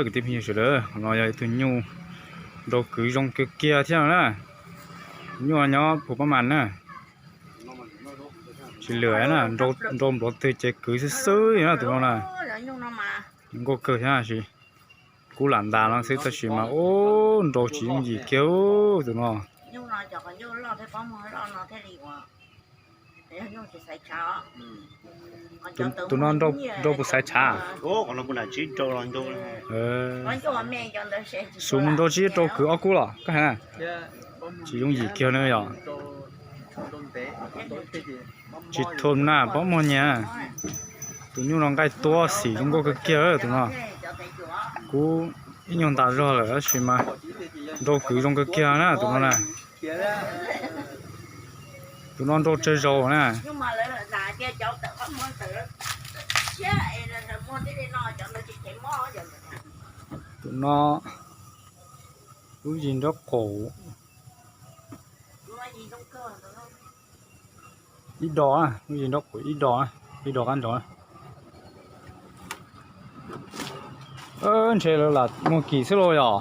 Kwv tij phooj ywg sawv daws, qhov no yog ib tug nyuj nrau kwv zoo kiag kiag thiab no na. Nyuj nyob Phu Pab Mas na. Tsis lwm na, nrau nplov twg ces kwv xwb xwb na tus no na. Zoo nkauj kawg thiab sis kub lam ntas no xwb tab sis mas ub nrau tsis yooj yim kiag tus no. Tus no nrau puas xaiv tshav? Xub mus nrau tsis rau kwv ob kub los koj hais na. Tsis yooj yim kiag na yom. Tsis thum na pob muag nyias. Tus nyuj no nqaij tuab xim zoo nkauj kawg kiag tus no. Kub ib nyuag ntas zog lawm tab sis mas nrau kwv zoo kawg kiag na tus no na. Tus no nrau tsawg zaus na? Tus no lub zis nraub qaum ib do, lub zis nraub qaum ib do, ib do qab nrog. Ntshe lawv lam muag kim xwb los yom.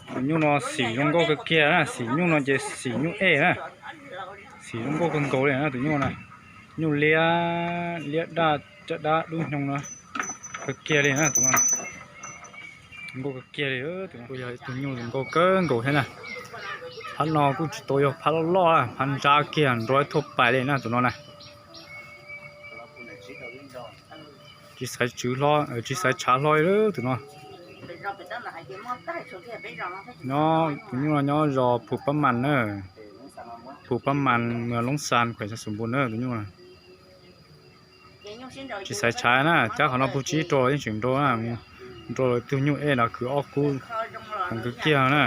Tus nyuj no xim zoo nkauj kawg kiag na, xim nyuj no ces xim nyuj ej na. Xim zoo nkauj kawg nkaus li na tus nyuj na. Nyuj liab, liab daj, caj dab dub hnyoo no kawg kiag li na tus no. Nkauj kawg kiag li, kuj yog ib tug nyuj zoo nkauj kawg nkaus thiab na. Phab no kuj tsis tau yog phab loj loj, phab ntsab kiag nrau thuaj pais li na tus no na. Tsis xaiv tswv hlo, tsis xaiv tshav hlo li tus no. Nyob tus nyuj no nyob zos Phu Pab Mas na. Phu Pab Mas, mwm Loob Xas, khuem Xas Xus Npus na tus nyuj no. Tsis xaiv tshav na, cab qhov no puag tsib rau yeej tseem nrau na. Nrau lawv tug nyuj ej no kwv ob kub heev kawg kiag na.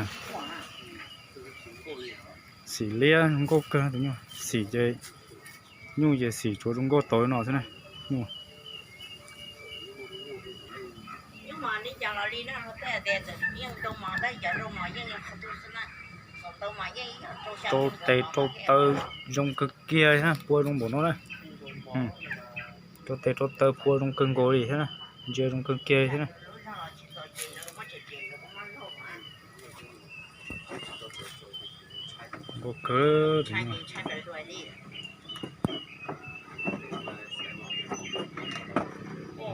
Xim liab zoo nkauj kawg tus nyuj, xim ces nyuj ces xim tsuav zoo nkauj tau no xwb na. Rau tes rau taw zoo kawg kiag thiab pua zoo npaum no na. Rau tes rau taw pua zoo kawg nkaus li thiab na, ntsia zoo kawg kiag thiab na. Nkauj kawg.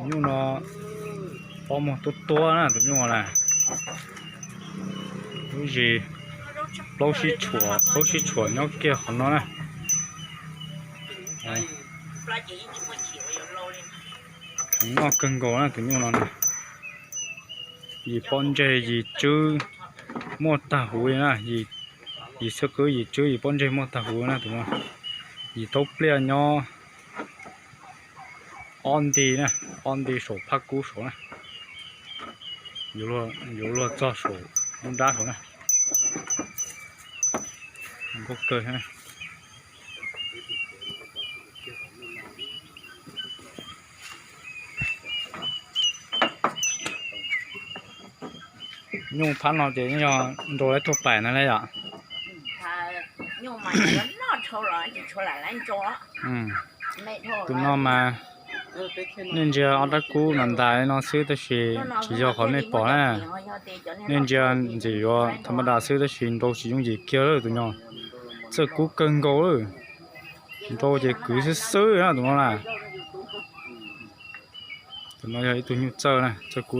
Nyuj no pob muag tuab tuab na tus nyuj na. Lub zis plaub sib tshuam, plaub sib tshuam nyob kiag qhov no na. Noj kawg nkaus na tus nyuj no na. Yim pob ntseg yim tswb muaj tag huv li na, yim xwb qwb yim tswb yim pob ntseg muaj tag huv na tus no. Yim taub pliaj nyob ob nti na, ob nti saum phab kub saud na. Yuav luag txog saum lub nrab saud na. Nkauj kawg. Nyuj phab no ces yog nrau lawv tuaj pais no na yom. Tus no mas nej ntsia ob rab kub ntas ntas li no xwb tab sis tsis yog qhov nej pom na. Nej ntsia ntxim yuav tha ma das xwb tab sis nrau tsis yooj yim kiag lawm tus no. Txawj kub kawg nkaus lawm. Nrau ces kwv xwb xwb na tus no na. Tus no yog ib tug nyuj txawj na, txawj kub.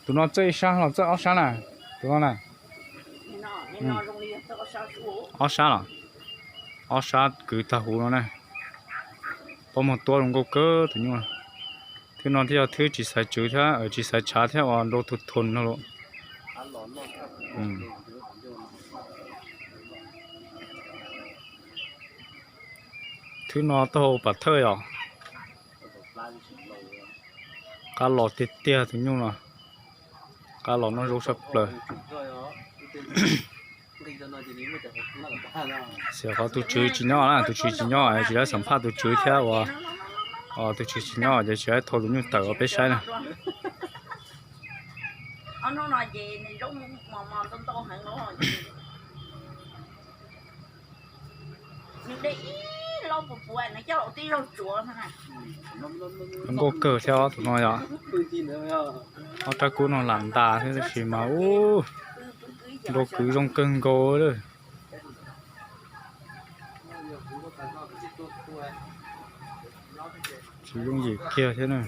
Tus no txawj ib sab los txawj ob sab na? Tus no na. Ob sab los? Ob sab kwv tag huv no na. Pob muag tuab zoo nkauj kawg tus nyuj. Thwb no thiaj yog thwb tsis xaiv tswv thiab tsis xaiv tshav thiab uas nrau thum thum no los. Thwb no taub hau pam thawj yom. Qab los tiag tiag tus nyuj no. Qab los noj zaub saj plaws. Xiam qhov tus tswv tsis nyob na, tus tswv tsis nyob, tsis tau xam phaj tus tswv thiab uas tus tswv tsis nyob ces tsis tau thau tus nyuj tawm ua peb saib na. Zoo nkauj kawg thiab tus no yog. Ob rab kub no lam ntas thiab tab sis mas ub, nrau kwv zoo kawg nkaus lawm. Tsis yooj yim kiag thiab na.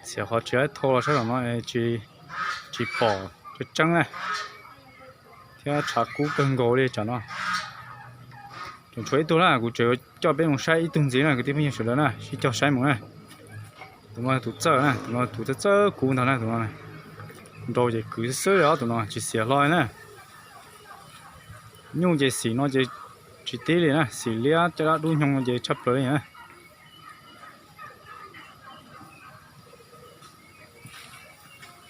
Xiam qhov tsis laib thau los sab tom no tsis pom tseeb tseeb na. Thiab tshav kub kawg nkaus li tsam no. Tseem tshuav ib tug na, kuv tseem coj peb mus saib ib tug ntxiv na kwv tij phooj ywg sawv daws na, sib cog saib mus na. Tus no tus txawj na, tus no tus txawj txawj kub ntag na tus no. Nrau ces kwv xwb xwb os tus no tsis xiam hlo li na. Nyuj ces xim no ces tsis tib li na, xim liab caj dab dub nyoog no ces tshaj plaws li na.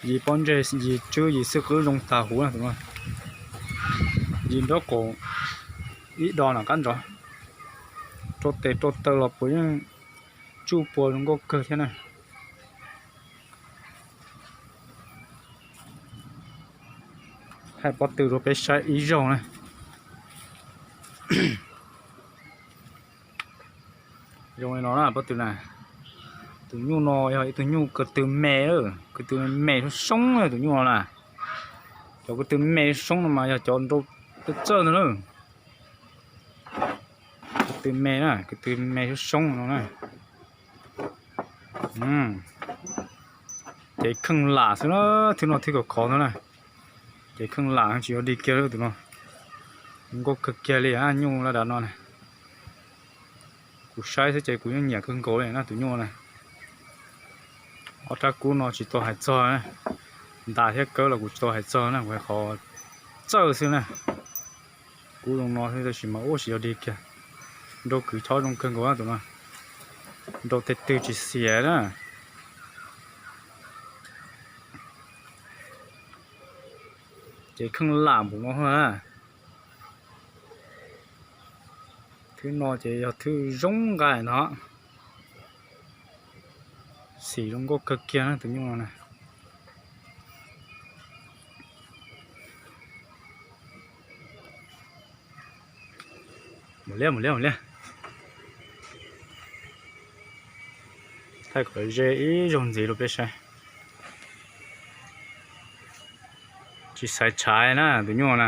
Yim pob ntseg yim tswb yim xwb qwb zoo tag huv na tus no. Yim nraub qaum ib do nram qab nrod. Rau tes rau taw los puas yeej tsuj pua zoo nkauj kawg thiab na. Thaij pob tw rau peb saib ib zaug na. Zoo li no na pob tw na. Tus nyuj no yog ib tug nyuj ko tw me, ko tw me soob soob na tus nyuj no na. Cov ko tw me soob no mas yog cov nrau txawj ntag na. Ko tw me na, ko tw me soob soob no na. Ces kheej lam xwb na, thwb no thwb khov khov ntag na. Ces kheej lam tsis yog dig kiag tus no. Nkauj kawg kiag li nyuj laj dav no na. Kuv saib xwb ces kuv yeej nyiam kawg nkaus li na tus nyuj na. Ob rab kub no tsis tau hais txog na, ntas thiab kawb los kuv tsis tau hais txog na, kuv hais qhov txawj xwb na. Kub zoo no xwb tab sis mas ub tsis yog dig kiag. Nrau kwv chob zoo kawg nkaus na tus no. Nrau tes twg tsis xiam na. Ces kheej lam npaum no na. Thwb no ces yog thwb zoo nqaij ntag. Xim zoo nkauj kawg kiag na tus nyuj no na. Mus liab mus liab mus liab. Thaij kom ze ib zaug ntxiv rau peb saib. Tsis xaiv tshav na tus nyuj na.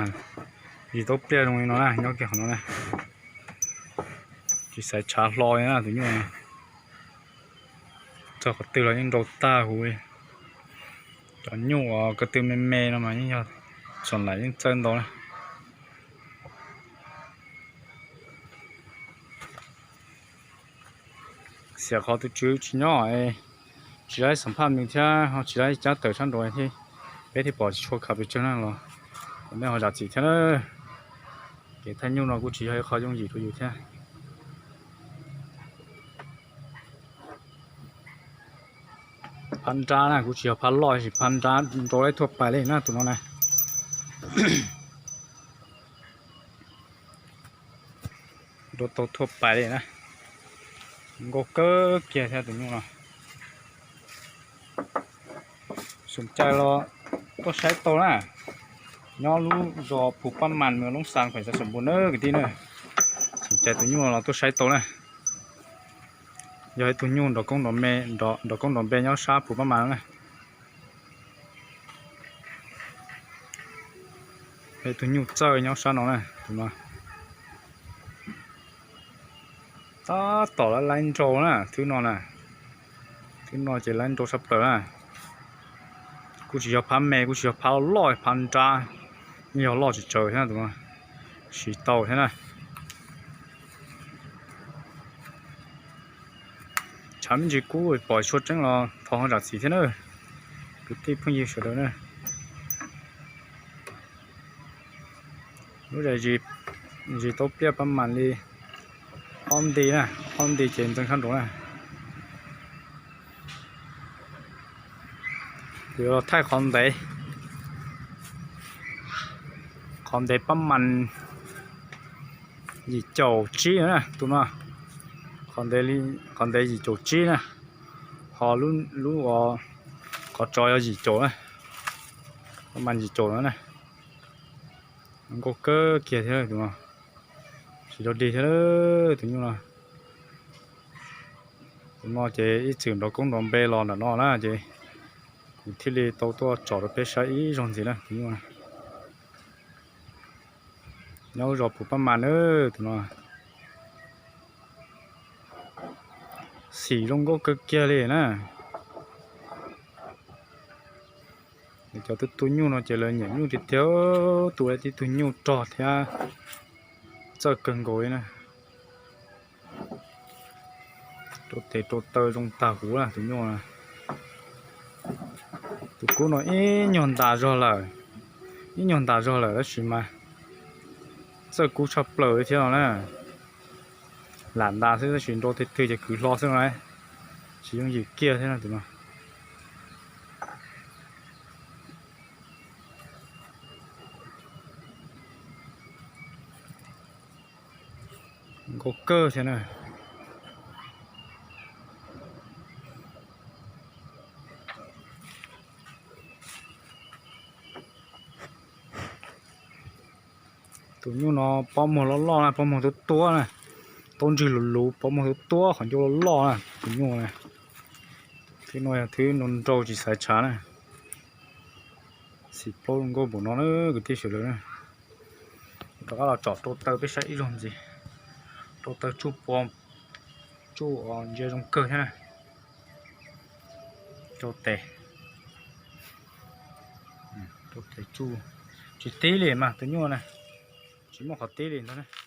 Zis tau pliaj zoo li no na nyob kiag qhov no na. Tsis xaiv tshav hlo li na tus nyuj na. Txog qhov twg los yeej nrau tag huv li. Cov nyuj uas ko tw me me no mas yeej yog txom nyem yeej txawj ntau na. Xiam qhov tus tswv tsis nyob, tsis laib xam phaj nws thiab ho tsis laib cab tawm sab nraud thiab, peb thiaj pom tsis tshua khav pes tsawg na los nej ho zam txim thiab na. Kev thaij nyuj no kuj tsis yog ib qho yooj yim rau yus thiab. Phab nrab na kuj tsis yog phab loj tab sis phab nrab nrau laib thuaj pais li na tus no na. Nrau tau thuaj pais li na. Nkauj kawg kiag thiab tus nyuj no. Xoom cai los tuaj saib tau na. Nyob lub zos Phu Pab Mas, mws Loob Xas, khuem Xav Xoom Npus na kwv tij na. Xoom cai tus nyuj los tuaj saib tau na. Yog ib tug nyuj nrov koob nrov me, nrov koob nrov npe nyob sab Phu Pab Mas na. Ib tug nyuj txawj nyob sab no na, tus no. Tab tom laib laib nrau na, thwb no na. Thwb no ces laib nrau sab plaws na. Kuj tsis yog phab me, kuj tsis yog phab loj, phab nrab, yeej yog loj tsis tsawg thiab tus no. Siv tau thiab na. Tshav me ntsis kub pom tshua tseeb los thov ho zam txim thiab na, kwv tij phooj ywg sawv daws na. Lub zais zis tau pliaj pab mas li ob nti na, ob nti ces ntxeev sab nraud na. Yuav los thaij qhov ntev, qhov ntev pab mas yim caum tsib na tus no, qhov ntev yim caum tsib na, ho lub qhov tsov yog yim caum na, pab mas yim caum no na. Nkauj kawg kiag thiab tus no, tsis dog dig thiab tus nyuj no. Tus no ces ib txwm nrov koob nrov npe los nram no na ces kuv thiaj li tau tuaj tsom rau peb saib ib zaug ntxiv na tus nyuj. Nyob zos Pus Pab Mas na tus no. Xim zoo nkauj kawg kiag li na. Cov tus tu nyuj no ces lawv nyiam nyuj tiag tiag, tu tib tug nyuj rog thiab txawj kawg nkaus li na. Rau tes rau taw zoo tag huv na tus nyuj. Tus kub no ib nyuag ntas zog lawm, ib nyuag ntas zog lawm tab sis mas txawj kub tshaj plaws li thiab no na. Lam ntas xwb tab sis nrau twg twg ces kwv hlo xwb no, tsis yooj yim kiag thiab no tus no. Nkauj kawg thiab na. Tus nyuj no pob muag loj loj na, pob muag tuab tuab na, taub ntswg luv luv, pob muag tuab tuab, qhov ncauj loj loj na. Tus nyuj na, thwb no yog thwb nrau nrau tsis xaiv tshav na. Xim plaub zoo nkauj npaum no na kwv tij sawv daws na. Rov qab los tsom rau taw peb saib ib zaug ntxiv. Rau taw tsuj pua, tsuj ntsia zoo kawg thiab na. Rau tes, rau tes tsuj tsis tib li mas tus nyuj na, tsis muaj qhov tib li ntag.